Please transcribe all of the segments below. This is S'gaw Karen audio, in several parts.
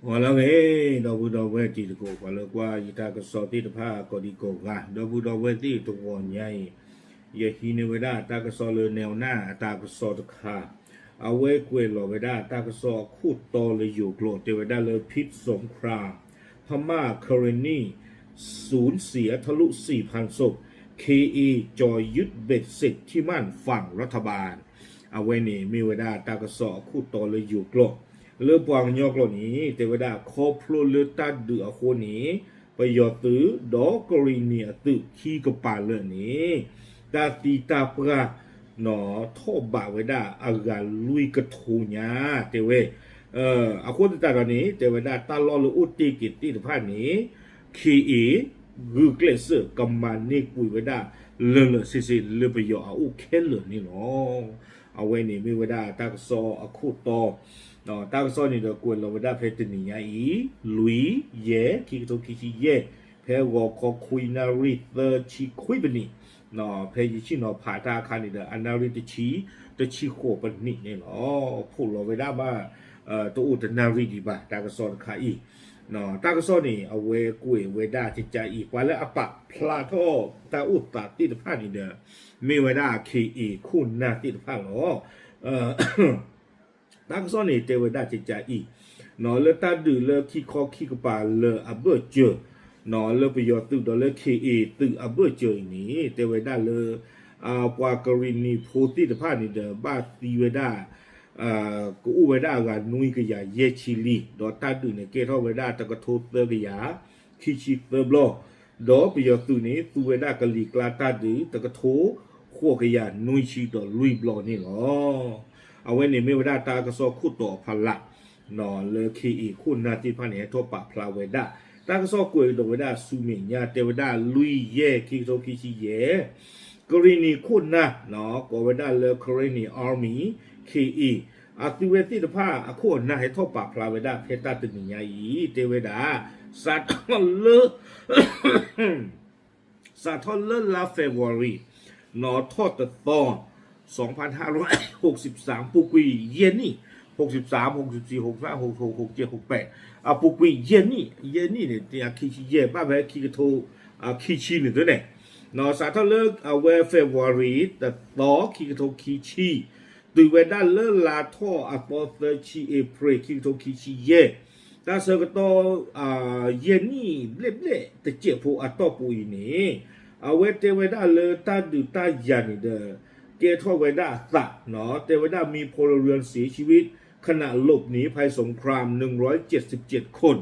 ဟါလၢအဂ့ၤ, ဒီပုၢ်ဒီဝဲၢ်တံၤသကိး ပှၤလၢကွၢ်ယတၢ်ကစီၣ်သ့ၣ်တဖၣ်ကိးဒံကိးဂၤ, ဒီပုၢ်ဒီဝဲၢ်သ့ၣ်တဂီၤညါအံၤ, ယဟံးန့ၢ်ဝဲဒၣ်တၢ်ကစီၣ်လၢ နဲဝနၢ်အတၢ်ကစီၣ်တခါ, အဝဲကွဲးလီၤဝဲဒၣ်တၢ်ကစီၣ်အခိၣ်တီလၢယိၤကျိာ် တဲဝဲဒၣ်လၢ พิษสงคราม พม่า กรณี สูญเสียทะลุสี่พันศพ เคเอ จ่อยึดเบ็ดเสร็จที่มั่นฝั่งรัฐบาล အဝဲန့ၣ်မ့ၢ်ဝဲဒၣ်တၢ်ကစီၣ်အခိၣ်တီလၢယိၤကျိာ်, လၢပှၤကညီကျိာ်န့ၣ် တဲဝဲဒၣ်ခီဖျိလၢတၢ်ဒုးအဃိန့ၣ်, ပယီၤသုးဒီးကရံၣ်နံၣ်အသုးခံကပၤလၢာ်န့ၣ်, တၢ်သံတၢ်ပှၢ် နီၣ်ထီၣ်ဘးဝဲဒၣ်အဂၤလွံၢ်ကထိညါ, တဲဝဲ, အဃိသတးဒီးန့ၣ် တဲဝဲဒၣ်တၢ်လီၢ်လၢအိၣ်တ့ၢ်က့ၤသ့ၣ်တဖၣ်န့ၣ်, ခ့အ့ၣ် ဂုာ်ကျဲးစၢးကမၤန့ၢ်ကွံာ်ဝဲဒၣ်လၢာ်လၢာ်ဆ့ဆ့လၢပယီၤအအိၣ်ခဲလၢာ်န့ၣ်လီၤ. အဝဲန့ၣ်မ့ၢ်ဝဲဒၣ်တၢ်ကစီၣ်အခိၣ်တီ, တၢ်ကစီၣ်န့ၣ်ဒီးကွဲးလီၤဝဲဒၣ်ဖဲတနံၤညါအံၤ, လွံၢ် ယဲၢ် ခံကထိခံဆံယဲၢ်, ဖဲဂီၤခီခွံနၣ်ရံၣ်သၢဆံခွံပနံး, ဖဲယဆ့ၣ်နီၤဖးတၢ်အခါန့ၣ်ဒီး အနၣ်ရံၣ်တဆံ, တဆံဃိးပနံးန့ၣ်လီၤ. ဖိးလီၤဝဲဒၣ်ဘၣ်, တအိၣ်တနၣ်ရံၣ်ဒံးဘၣ် တၢ်ကစီၣ်တခါအံၤ, တၢ်ကစီၣ်န့ၣ် အဝဲကွဲးဝဲဒၣ်ကကါအံၤ ပှၤလၢအပာ်ဖျါထီၣ်တၢ်အိၣ်သးသ့ၣ်တဖၣ်န့ၣ်ဒီး, မ့ၢ်ဝဲဒၣ်ခ့အ့ၣ်ခိၣ်နၢ်သ့ၣ်တဖၣ်လီၤ. တၢ်ကစီၣ်န့ၣ်တဲဝဲဒၣ်ကကါအံၤ, လၢတၢ်ဒုးလၢခံခီခံကပၤလၢာ်အဘၢၣ်စၢၤ, လၢပယီၤသုးဒီးလၢခ့အ့ၣ်သုးအဘၢၣ်စၢၤအံၤန့ၣ် တဲဝဲဒၣ်လၢ ပှၤကရံၣ်နံၣ်ဖိသ့ၣ်တဖၣ်န့ၣ်ဒီး ဘၣ်သံဝဲဒၣ် ကအိၣ်ဝဲဒၣ်အဂၤနွံကယၤယဲၢ်ဆံလံ, ဒီးတၢ်ဒုးန့ၣ်ကဲထီၣ်ဝဲဒၣ်တကထိသၢကယၤခံဆံသၢဘျီ, ဒီးပယီၤသုးန့ၣ် သူဝဲဒၣ်ကလံၤကျါတၢ်ဒုး တကထိဃိးကယၤနွံဆံဒီးလွံၢ်ဘျီန့ၣ်လီၤ. အဝဲန့ၣ်မ့ၢ်ဝဲဒၣ်တၢ်ကစီၣ်ခိၣ်တီအဖီလာ်, လၢခ့အ့ၣ်ခိၣ်နၢ်သ့ၣ်တဖၣ်န့ၣ် ဟဲထီၣ်ပာ်ဖျါဝဲဒၣ်, တၢ်ကစီၣ်ကွဲးကဒီးဝဲဒၣ်ဆူမဲာ်ညါ တဲဝဲဒၣ်လွံၢ်ယဲၢ်ခံကထိခံဆံယဲၢ်, ကရံၣ်နံၣ်ခိၣ်နၢ်, ကိးဝဲဒၣ်လၢ Karenni Army, ခ့အ့ၣ်, အသုဝဲသ့ၣ်တဖၣ်အခိၣ်အနၢ်ဟဲထီၣ်ပာ်ဖျါဝဲဒၣ်ဖဲတၢ်တနံၤညါအံၤ တဲဝဲဒၣ်, စးထီၣ်လၢ စးထီၣ်လၢလါ February နီၣ်ထီၣ်တသီ, စင်ဖးဟးရၢၣ်ဟိးဆံးသၢ ပူၤကွံာ်ယဲၢ်နံၣ်, ဟိးဆံးသၢ, ဟိးဆံးသီ, ဟိးဆံးသၢ, ဟိးဆံးသၢ, ဟိးဆံးသၢ, ဟိးဆံးသၢ, အပူၤကွံာ်ယဲၢ်နံၣ်, ယဲၢ်နံၣ်န့ၣ် တခံဆံယဲၢ် ဘၣ်ဖဲခံကထိခံဆံန့ၣ်သ့န့ၣ်, စးထီၣ်လၢအဝဲ February တသီ ခံကထိခံဆံ, တုၤဝဲဒၣ်လၢလါထီၣ်အသီသၢဆံ April ခံကထိခံဆံယဲၢ်, တၢ်ဆၢကတီၢ် ယဲၢ်နံၣ်ဘျဲၣ်ဘျဲၣ်တစဲးဖိအတီၢ်ပူၤအံၤန့ၣ်, အဝဲတဲဝဲဒၣ်လၢတၢ်ဒုးတၢ်ယၤန့ၣ်ဒီး ကဲထီၣ်ဝဲဒၣ်အသး, တဲဝဲဒၣ် มีพลเรือนเสียชีวิตขณะหลบหนีภัยสงคราม หนึ่งร้อยเจ็ดสิบเจ็ดคน,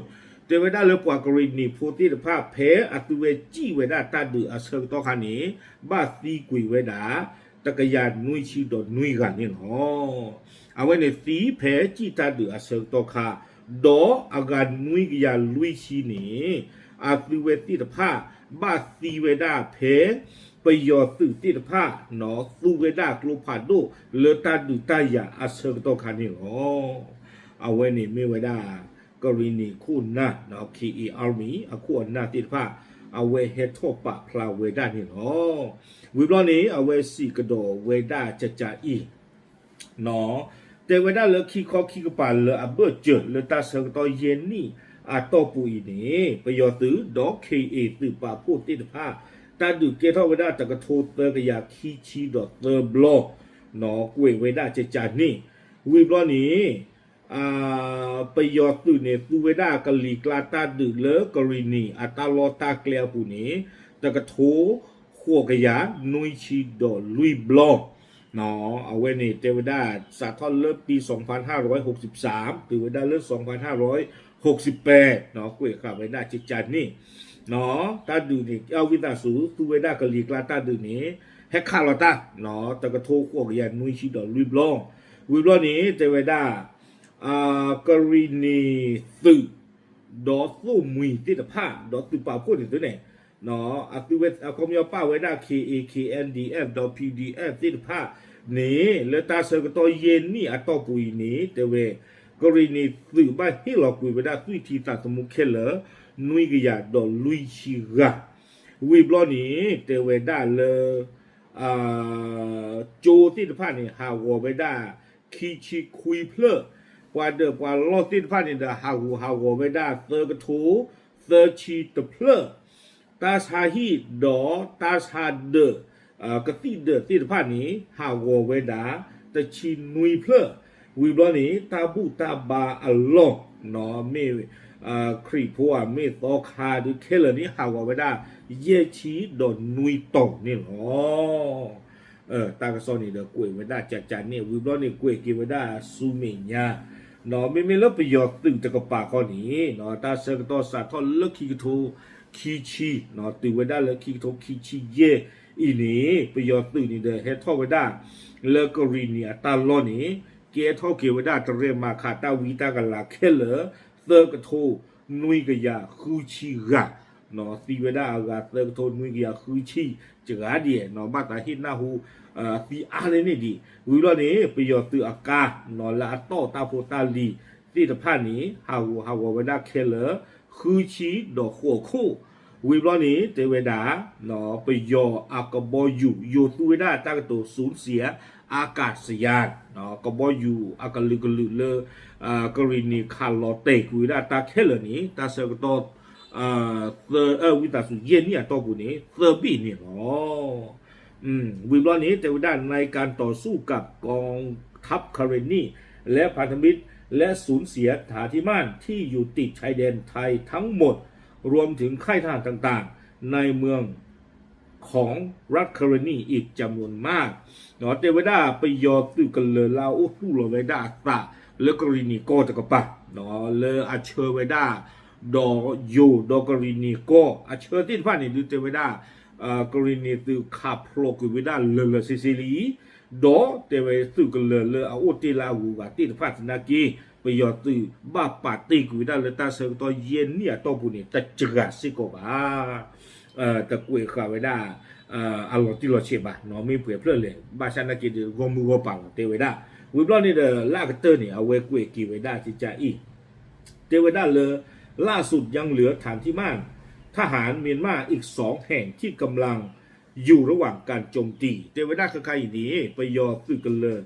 တဲဝဲဒၣ်လၢပှၤကရံၣ်နံၣ်ဖိသ့ၣ်တဖၣ် ဖဲအသုဝဲစံၣ်ဝဲဒၣ်တၢ်ဒုးအဆၢကတီၢ်ခါန့ၣ် ဘၣ်သံကွံာ်ဝဲဒၣ် တကယၤနွံဆံဒီးနွံဂၤန့ၣ်လီၤ. အဝဲန့ၣ်သံဖဲစံၣ်တၢ်ဒုးအဆၢကတီၢ်ခါ, ဒီးအဂၤနွံကယၤလွံၢ်ဆံန့ၣ် အသုဝဲသ့ၣ်တဖၣ် ဘၣ်သံဝဲဒၣ်ဖဲ ပယီၤသုးသ့ၣ်တဖၣ် သူဝဲဒၣ်ကျိဖးဒိၣ်လၢတၢ်ဒုးတၢ်ယၤအဆၢကတီၢ်ခါန့ၣ်လီၤ. အဝဲန့ၣ်မ့ၢ်ဝဲဒၣ် ကရံၣ်နံၣ်ခိၣ်နၢ် ခ့အ့ၣ် Army အခိၣ်အနၢ်သ့ၣ်တဖၣ် အဝဲဟဲထီၣ်ပာ်ဖျါဝဲဒၣ်န့ၣ်လီၤ. ဝံၤဘျီန့ၣ် အဝဲစံးကဒီးဝဲဒၣ်ကကါအံၤ တဲဝဲဒၣ်လၢခံခီခံကပၤလၢအဘၢၣ်စၢၤလၢတၢ်ဆၢကတီၢ်ယဲၢ်နံၣ်အတီၢ်ပူၤအံၤန့ၣ် ပယီၤသုးဒီး ခ့အ့ၣ်သုးပာ်ဖှိၣ်သ့ၣ်တဖၣ် တၢ်ဒုးကဲထီၣ်ဝဲဒၣ်တကထိသၢကယၤခံဆံဒီးသၢဘျီ, ကွဲးဝဲဒၣ်ကကါန့ၣ်, ဝံၤဘျီန့ၣ် ပယီၤသုးန့ၣ် သူဝဲဒၣ်ကလံၤကျါတၢ်ဒုးလၢကရံၣ်နံၣ်အတၢ်လီၢ်တၢ်ကျဲအပူၤန့ၣ် တကထိဃိးကယၤနွံဆံဒီးလွံၢ်ဘျီ, အဝဲန့ၣ်တဲဝဲဒၣ် စးထီၣ်လၢပံ စင်ဖးဟးရၢၣ်ဟိးဆံးသၢ တုၤဝဲဒၣ်လၢ စင်ဖးဟးရၢၣ်ဟိးဆံးပၢၢ် ကွဲးဃာ်ဝဲဒၣ်ကကါန့ၣ်, တၢ်ဒုးန့ၣ် အဝံသးစူၤ သူဝဲဒၣ်ကလံၤကျါတၢ်ဒုးန့ၣ် ဟဲခးလီၤတၢ် တကထိဃိးကယၤနွံဆံဒီးလွံၢ်ဘျီ, ဝံၤဘျီန့ၣ် တဲဝဲဒၣ် ကရံၣ်နံၣ်သုး ဒီးသိၣ်မှံၤသ့ၣ်တဖၣ် ဒီးသုးပာ်ဖှိၣ်န့ၣ်သုန့ၣ်, အခီပညီပာ်ဝဲဒၣ် ခ့အ့ၣ် ခ့အ့ၣ် ခ့အ့ၣ် ဒီး ပီၣ်ယူၣ်ဒီအ့ၣ် သ့ၣ်တဖၣ်န့ၣ် လၢတၢ်ဆၢကတီၢ်ယဲၢ်နံၣ်အတီၢ်ပူၤအံၤန့ၣ် တဲဝဲ ကရံၣ်နံၣ်သုးဘၣ်ဟ့ၣ်လီၤကွံာ်ဝဲဒၣ်သွံၣ်ထံသးသမူခဲလၢာ် နွံကယၤဒီးလွံၢ်ဆံဂၤ, ဝံၤဘျီန့ၣ် တဲဝဲဒၣ်လၢ ကၠိသ့ၣ်တဖၣ်န့ၣ် ဟးဂီၤဝဲဒၣ် ခံဆံခွံဖျၢၣ်, ပှၤဒၢးပှၤလီၢ်သ့ၣ်တဖၣ်န့ၣ်ဒီး ဟးဂူာ်ဟးဂီၤဝဲဒၣ်သၢကထိ သၢဆံတဖျၢၣ်, တၢ်ဆါဟံၣ်ဒီးတၢ်ဆါဒၢး ကသံၣ်ဒၢးသ့ၣ်တဖၣ်န့ၣ် ဟးဂီၤဝဲဒၣ် တဆံနွံဖျၢၣ်, ဝံၤဘျီန့ၣ် တၢ်ဘူၣ်တၢ်ဘါအလီၢ် မ့ၢ် ခရံာ်ဖိဧါမ့ၢ်သီခါဒုးခဲလၢာ်န့ၣ် ဟးဂီၤဝဲဒၣ် ယဲၢ်ဆံဒီးနွံတီၤန့ၣ်လီၤ. တၢ်ကစီၣ်န့ၣ်ဒီးကွဲးဝဲဒၣ်ကကန့ၣ် ဝံၤဘျီန့ၣ် ကွဲးက့ၤဝဲဒၣ်ဆူမဲာ်ညါ, မ့မ့ၢ်လၢပယီၤသုးတကပၤခီန့ၣ် တၢ်ဆၢကတီၢ်စးထီၣ်လၢခံကထိခံဆံ တုၤဝဲဒၣ်လၢခံကထိခံဆံယဲၢ်အံၤန့ၣ် ပယီၤသုးန့ၣ်ဒီးဟဲထီၣ်ဝဲဒၣ် လၢကရံၣ်နံၣ်အတၢ်လီၢ်န့ၣ် ကဲထီၣ်က့ၤဝဲဒၣ်တရဲၣ်မၤခးတၢ်ဝံတၢ်ကလၤခဲလၢာ် သၢကထိနွံကယၤဃုဆံဂၤ, သံဝဲဒၣ်အဂၤသၢကထိနွံကယၤဃုဆံ စှၤဒံး ဘၣ်သးဟ့ၣ်နၢ်ဟူ သံအါန့ၢ်န့ၣ်ဒံး ဝံၤဘျီန့ၣ် ပယီၤသုးအကါ လၢအတီၢ်တၢ်ဖိတၢ်လံၤသ့ၣ်တဖၣ်န့ၣ် ဟးဂူာ်ဟးဂီၤဝဲဒၣ်ခဲလၢာ် ဃုဆံဒီးဃိးခိၣ်, ဝံၤဘျီန့ၣ် တဲဝဲဒၣ် ပယီၤအကဘီယူၤ ယိၤသူဝဲဒၣ်တၢ်ကတိၤ สูญเสียอากาศยาน ကဘီယူၤအကလုာ်ကလုာ်လၢ ကရံၣ်နံၣ်ခးလီၤတဲာ်ကွံာ်ဝဲဒၣ်တၢ်ခဲလၢာ်န့ၣ် တၢ်ဆၢကတီၢ် သၢ ဝံသးစူၤ ယဲၢ်နံၣ်အတီၢ်ပူၤန့ၣ် သၢဘ့ၣ်န့ၣ်လီၤ. ဝံၤဘျီန့ၣ် တဲဝဲဒၣ် ในการต่อสู้กับกองทัพกาเรนีและพันธมิตร และสูญเสียฐานที่มั่นที่อยู่ติดชายแดนไทยทั้งหมด รวมถึงค่ายทหารต่างๆ ในเมืองของรัฐกาเรนีอีกจำนวนมาก တဲဝဲဒၣ် ပယီၤသုးကလၢၤလၢအအိၣ်သူၣ်လီၤဝဲဒၣ်အသး လၢကရံၣ်နံၣ်ကီၢ်တကပၤ လၢအဆှၢဝဲဒၣ် ဒီးယိၤဒီးကရံၣ်နံၣ်ကီၢ်အဆၢသ့ၣ်တဖၣ်န့ၣ် ဒုးတဲဝဲဒၣ် ကရံၣ်နံၣ်သုးခးဖျိးကွံာ်ဝဲဒၣ်လၢာ်လၢာ်ဆ့ဆ့လံ, ဒီးတဲဝဲသုးကလၢၤလၢအအိၣ်တ့ၢ်လၢအဂုၤအဂၤသ့ၣ်တဖၣ်သနာ်က့ ပယီၤသုးဘၣ်ပာ်တ့ၢ်ကွံာ်ဝဲဒၣ်လၢတၢ်ဆၢကတီၢ်ယဲၢ်နံၣ်အတီၢ်ပူၤန့ၣ် တစှၤစ့ၢ်ကီးဘၣ်. တကွဲးဃာ်ဝဲဒၣ် အလီၤတံၢ်လီၤဆဲးဘၣ် မ့ၢ်ပှဲၤဖျၢၣ်လဲၣ် ဘၣ်ဆၣ်သနာ်က့ဒီး ဂီၢ်မုၢ်ဂီၢ်ပၤလီၤ တဲဝဲဒၣ်. ဝံၤဘျီန့ၣ်ဒီး လၢအကတၢၢ်န့ၣ် အဝဲကွဲးက့ၤဝဲဒၣ်ကကအံၤ တဲဝဲဒၣ်လၢ ล่าสุดยังเหลือฐานที่มั่น ทหารเมียนมาอีกสองแห่งที่กำลังอยู่ระหว่างการโจมตี တဲဝဲဒၣ်ခဲခါအံၤန့ၣ် ပယီၤသုးကလၢၤ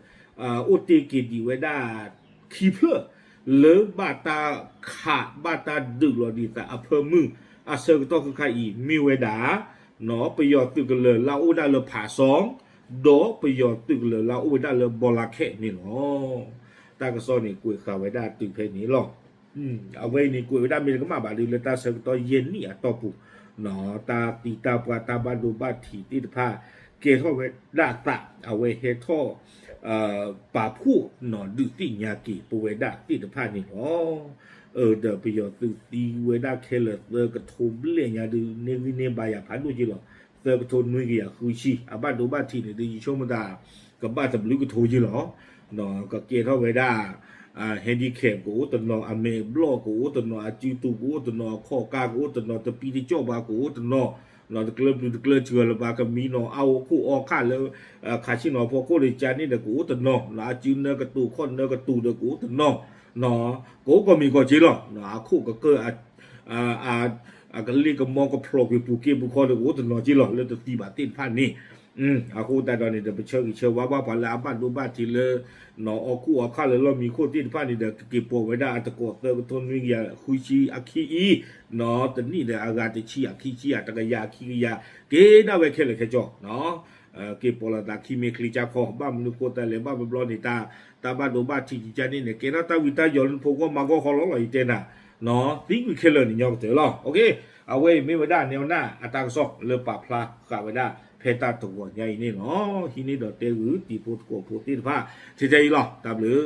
အိၣ်တ့ၢ်က့ၤဒံးဝဲဒၣ် ခံဖျၢၣ် လၢဘၣ်တၢ်ခးဘၣ်တၢ်ဒုးလီၤဒံးသးအဖၢမုၢ် အဆၢကတီၢ်ခဲခါအံၤ မ့ၢ်ဝဲဒၣ် ပယီၤသုးကလၢၤလၢအအိၣ်ဝဲဒၣ်လၢဖးစီ ဒီးပယီၤသုးကလၢၤလၢအအိၣ်ဝဲဒၣ်လၢဘီလါခဲန့ၣ်လီၤ. တၢ်ကစီၣ်န့ၣ် ကွဲးဃာ်ဝဲဒၣ်တုၤဖဲန့ၣ်လီၤ. အဝဲအံၤန့ၣ် ကွဲးဝဲဒၣ်မ့ၢ်တကမၣ်ဘၣ်ဒုး လၢတၢ်ဆၢကတီၢ်ယဲၢ်နံၣ်အတီၢ်ပူၤ တၢ်သံတၢ်ပှၢ်တၢ်ဘၣ်ဒိဘၣ်ထံးသ့ၣ်တဖၣ် ကဲထီၣ်ဝဲဒၣ်သး အဝဲဟဲထီၣ် ပာ်ဖှိၣ်ဒုးသ့ၣ်ညါက့ၤပဝဲဒၣ်သ့ၣ်တဖၣ်န့ၣ်လီၤ. ဒီးပယီၤသုးသံဝဲဒၣ်ခဲလၢာ်သၢကထိဘျဲၣ်ညါဒုး န့ၢ်ဂံၢ်န့ၢ်ဘါယၤဖးဒိၣ်က့လီၤ. သၢကထိနွံကယၤဃုဆံ အဘၣ်ဒိဘၣ်ထံးန့ၣ်ဒုး ယဆိကမိၣ်သး ကဘၣ်တဘျုးကထိက့လီၤ. ကကဲထီၣ်ဝဲဒၣ် handicap ကအိၣ်တနီၤ အမဲာ်ဘျီၣ်ကအိၣ်တနီၤ အစုတူာ်ကအိၣ်တနီၤ အခီၣ်ကါကအိၣ်တနီၤ တပံတကၠီၣ်ဘၣ်ကအိၣ်တနီၤ တကျၢပျုၤတကျၢစှၤလၢၤဘၣ် ကမံနီၤ အါအိၣ်ခိၣ်အီခၣ်လၢ ခးဆံနီၤဖီခိၣ်ဒီးကန့ၣ်ဒီးကအိၣ်တနီၤ အစုနၢကတိၤခီၣ်နၢကတိၤဒီးကအိၣ်တနီၤ ကအိၣ်ကီၢ်မံၤကီၢ်က့လီၤ. အခိၣ်ကကၢၢ် အကလ့ၢ်ကမီကဖျိးကွံာ်ပူၤက့ပူၤခီဒီးကအိၣ်တနီၤက့လီၤ လၢတသံဘၣ်သ့ၣ်တဖၣ်န့ၣ် အဃိသတးဒီးန့ၣ်ဒီး ပဆၢဂ့ၤဆၢဝါဘၣ်ပှၤလၢအဘၣ်ဒိဘၣ်ထံးလၢ နီၤအီၣ်ခိၣ်အီခၣ်လၢလီၢ်မံခိၣ်သ့ၣ်တဖၣ်န့ၣ်ဒီး ကက့ၤပိာ်ဝဲဒၣ်အတကိးသၢကထိနွံကယၤဃုဆံအခံအံၤ နီၤတနံၣ်ဒီးအဂၤတဆံအခံဆံအတကယၤအခံကယၤ က့ၤဒၣ်ဝဲခဲလၢာ်ခဲဆ့ က့ၤပိာ်လီၤသးခံမ့ၢ်ချံကၠၢ်ခီ ဘၣ်မနုၤဃိသတးလဲၣ် ဘၣ်ဘျီဘျီန့ၣ် တၢ်ဘၣ်ဒိဘၣ်ထံးကကန့ၣ်န့ၣ် ကဲထီၣ်တၢ်ဝံတၢ်ယိးလၢနဖိကီၢ်မၤကီၢ်ခီလီၤလီၤ ယတဲနၤ သံကွံာ်ခဲလၢာ်န့ၣ်ညီကတၢၢ်လီၤ. အဝဲအံၤမ့ၢ်ဝဲဒၣ် နဲဝနၢ် အတၢ်ကစီၣ်လၢပာ်ဖျါဃာ်ဝဲဒၣ် ဖဲတၢ်တဂီၤညါအံၤန့ၣ်လီၤ. ဟံးန့ၢ်ဒီးတဲဂုာ်တံၤဖိသကိးဖိသ့ၣ်တဖၣ် ထဲထဲအံၤလီၤ. တၢ်ဘျုး